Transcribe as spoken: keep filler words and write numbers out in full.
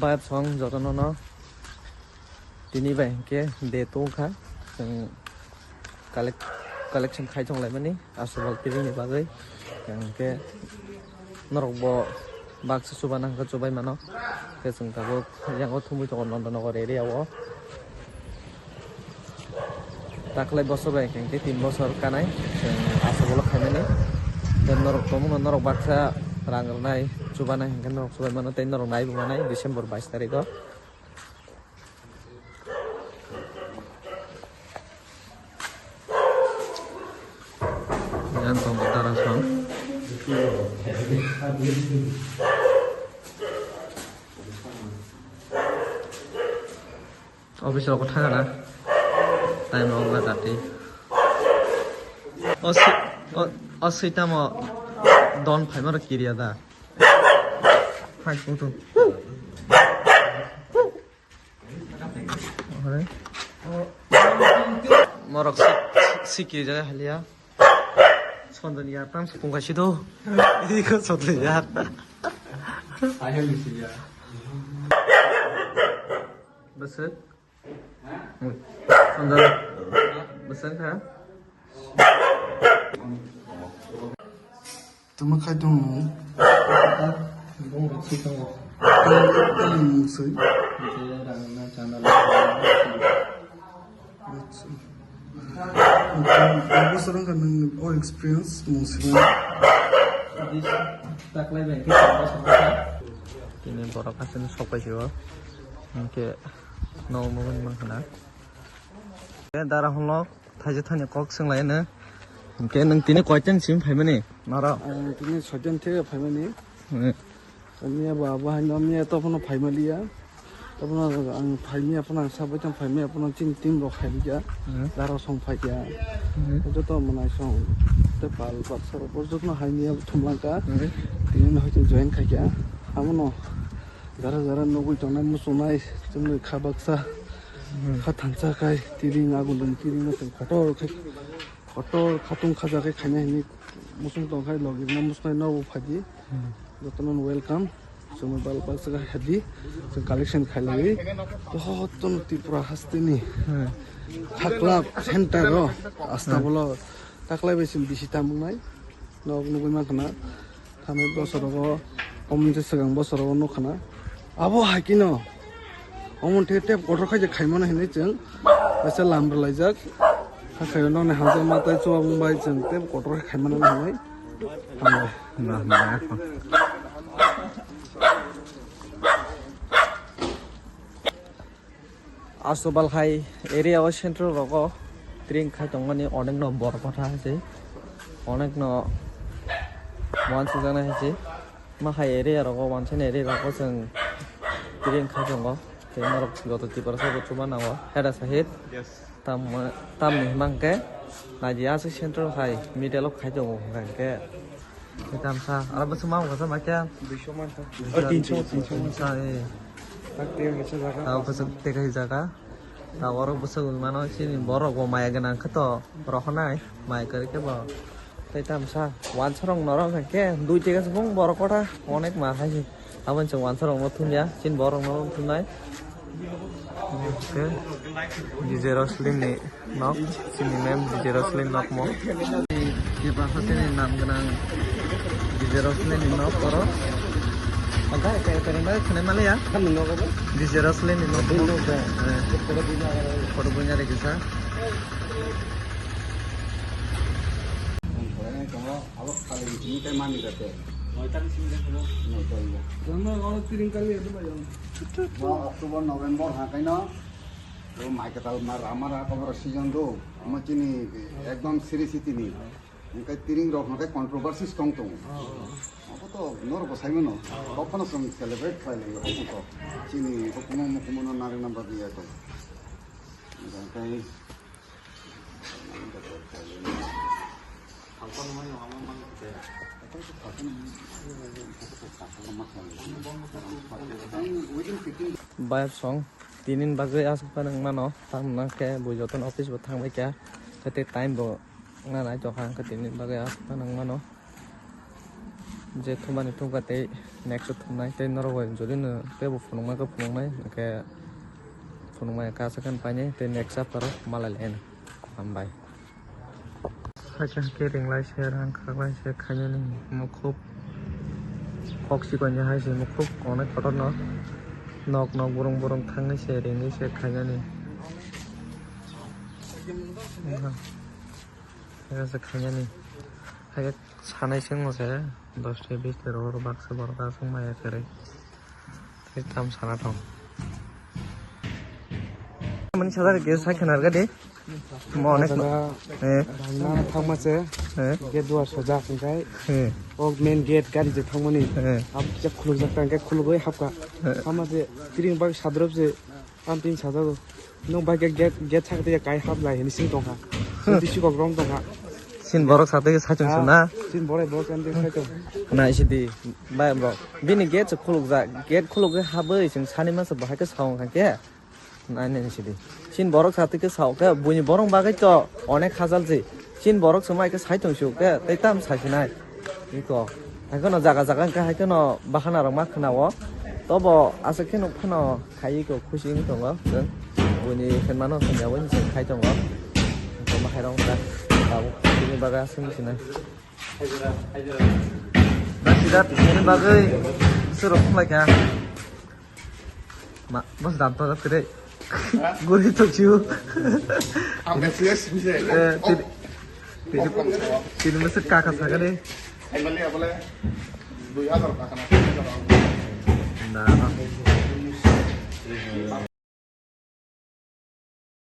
Wife song jotono no tini bai hinkhe de tongkha, chwng collect-, collection khai tonglaimani aswk bal piringni bagwi. Hinkhe norokbo baksa chubana hinkhe chubai mano. Hinkhe chwng tabuk yango thumwi tongo Nandanagar area o. Taklai bosor bai hinkhe tin bosor kanai chwng aswk bal khaimani. Tei norok tongmano norok baksa rang rwnai, chubanai hinkhe norok chubai mano tei norok naibo manai December bais tarikh o. Yang tong dara song. Office rok thang na. Time rok ba dati. O si-, o, o sitamo don phaima rok kiriya da. Hai kutu. Morok si-, si-, sikiri jaga haliya. Sondoni ya tam sepung kaisi do. Ini ko sondoni ya. Besek. Sondon. Besek ha. Tamo khai tongo. Bong rok si tongo. Tamo mung sui. Acha. Bosor wngkha nwng o experience mung sui. Taklai bai khe. Tini borok aswk sok pai sio. Hinkhe no mungwi mankha na. Dara hwnlo. Thaisa thani kok swnglaino. Hinkhe nwng tini koitan sim phaimani noro? Ang tini soitan theke phaimani. Hmm. Miya bo abo haino miya tophano phaimaliya. Tophano ang phaimiya phano ang sabai tong phaimiya phano chini team rok khailiya. Hmm. Dara song phaiya. Hmm. Joto manai song. Te pal baksa rok bo joto haimiya thumlangka. Hmm. Tini no hoite join khaikha. Abono jara jara nugwi tongnai muchungnai chwngwi kha baksa. Hmm. Kha thansa khai tiring agun tiring no chwng kotor khai. Kotor khatung khaja khe khaina hinwi muchung tong khai logi rwna muchungnai nobo phaidi. Hmm. Jotono welcome. Chwngno bal bal chwkha hadi. Chwng collection khai lagi. Jotono Tripura hasteni. Hmm. Khakla center o. Asta Hmm. Bolo taklai bai chwng bisi tamung nai. Nok nugwi mankha na. Thanai bosorogo, omo ni swkang bosorogo nukha na. Abo hai khe no. Omo the tep kotor khai je khaimano hinwi chwng kaisa lam rwlaijak. Hakhe nokni hamjakma tei chubabu bai chwng tep kotor khai khaimano hinwi. Hambai. Aswk bal hai area o central rogo tring khai tongmani onekno borok kotha hai se, onekno uansukjaknai hai se. Ma hai area rogo, uansuknai area rogo chwng tring khai tongo. Tei norok joto Tiprasa bo chuba nango. Heda sahit. Yes. Tamni hima hwnkhe naidi aswk central hai middle o khai tongo hwnkhe. Tamsa, aro bwswk ma wngkha sa ma khe? Duiso mansa. Duiso, tinsho, tinsho mansa, eh. Tak tei kaisa jaga. Tao bwswk tei kaisa jaga. Tao oro bwswk wngmano, chini borok bo maya gwnang khe to rohornai, maya kwrwi khe bo. Tei tamsa, wansorok norok hwnkhe dui tei kaisa bung borok kotha, onek ma hai se. Aboni chwng wansorokno thumya, chini borokno thumnai. Hwnkhe D J Roslin ni nok, chini mem D J Roslin nok mo. Khe bangsa chini nam gwnang D J Roslin ni nok oro. Oga, eka, eka, eka, khwnai maliya? D J Roslin ni nok mo. Eh, photo bunya re kisa. Abo kali ni simi kai mani kate. Noi tarik simi kai sabo. Noi tarik ya. Jono oro tiring kali ya, dua jam. Bo October, November ha kaino. Bo mai katal mar amar ha kobor season do. Mo chini ekdom siri siti ni. Engkai tiring rok hwnkhe controversies tong tongo. Abo to norok bo sai mano. Bophano chwng celebrate khlai laio, abo to. Chini hukumu mukumu no narwkna bagwi ya to. Engkai Bayap song tinin bagwi aswk phano wngmano, tamni hwnkhe bui jotono office bo thangbai kha, tei time bo wngna naitokha, hwnkhe tinin bagwi aswk phano wngmano. Je thumani thumkha tei next o thumnai tei norok bai jodi no teibo phunukma khe phunuknai, hwnkhe phunukma khe aswk khe painai tei next chapter o malai lainai. Hambai. Hakhe hakhe ringlai se, rang khaklai se, khainani mukhub. Kok chikon ya hai se mukhub, onek kotor no. Nok nok burung burung thangni se, ringni se, khainani. Hakhe se khainani. Hakhe sanai se wngma se, dos ta bis ta rw baksa borok aswk maya kwrwi. Tei tam sana thong. Mani sajak ke sakhe narga de. Mo onek. Sajak. Eh. Rangna thangma se. Eh. Gate duar sajak hingkai. Eh. O main gate gari je thangmani. Eh. Ab je khuluk jak tang ke khuluk oi hapka. Eh. Thangma se tring bak sadrop se. Ang tin sajago. Nwng bai khe gate, gate sakhe kai hap lai hini sing tongkha. Nwng tisi kok rong tongkha. Sin borok satwi khe saichung sung na? Sin borok borok kan tin saichung. Na isi di, bai bro. Bini gate se khuluk jak, gate khuluk khe habwi sing sani masa bahai khe saung kha khe. Na ne isi di. Sin borok satwi khe saung khe buini borok bagwi to onek hajal si. Chini borok se mai khe saichung suk khe tei tam saisinai. Iko. Haikhe no jaga jaga hwnkhe haikhe no bahana rok ma khna o. Tobo aswk khe nuk phano khai iko khusi wng tongo chwng. Buini hinmano hamya bai se khai tongo. Iko ma khairok ta. Tabuk chini bagwi aswk wng sinai. Basidat chini bagwi swrwk wng lai kha. Ma, bos dam to kwrwi. Ha? Guri to chiu. Ang khe serious se. Eh, oh. Tin, tin, oh, kok kok. Tin mese kaka sakani. Finally abole dui hajar taka na. Na.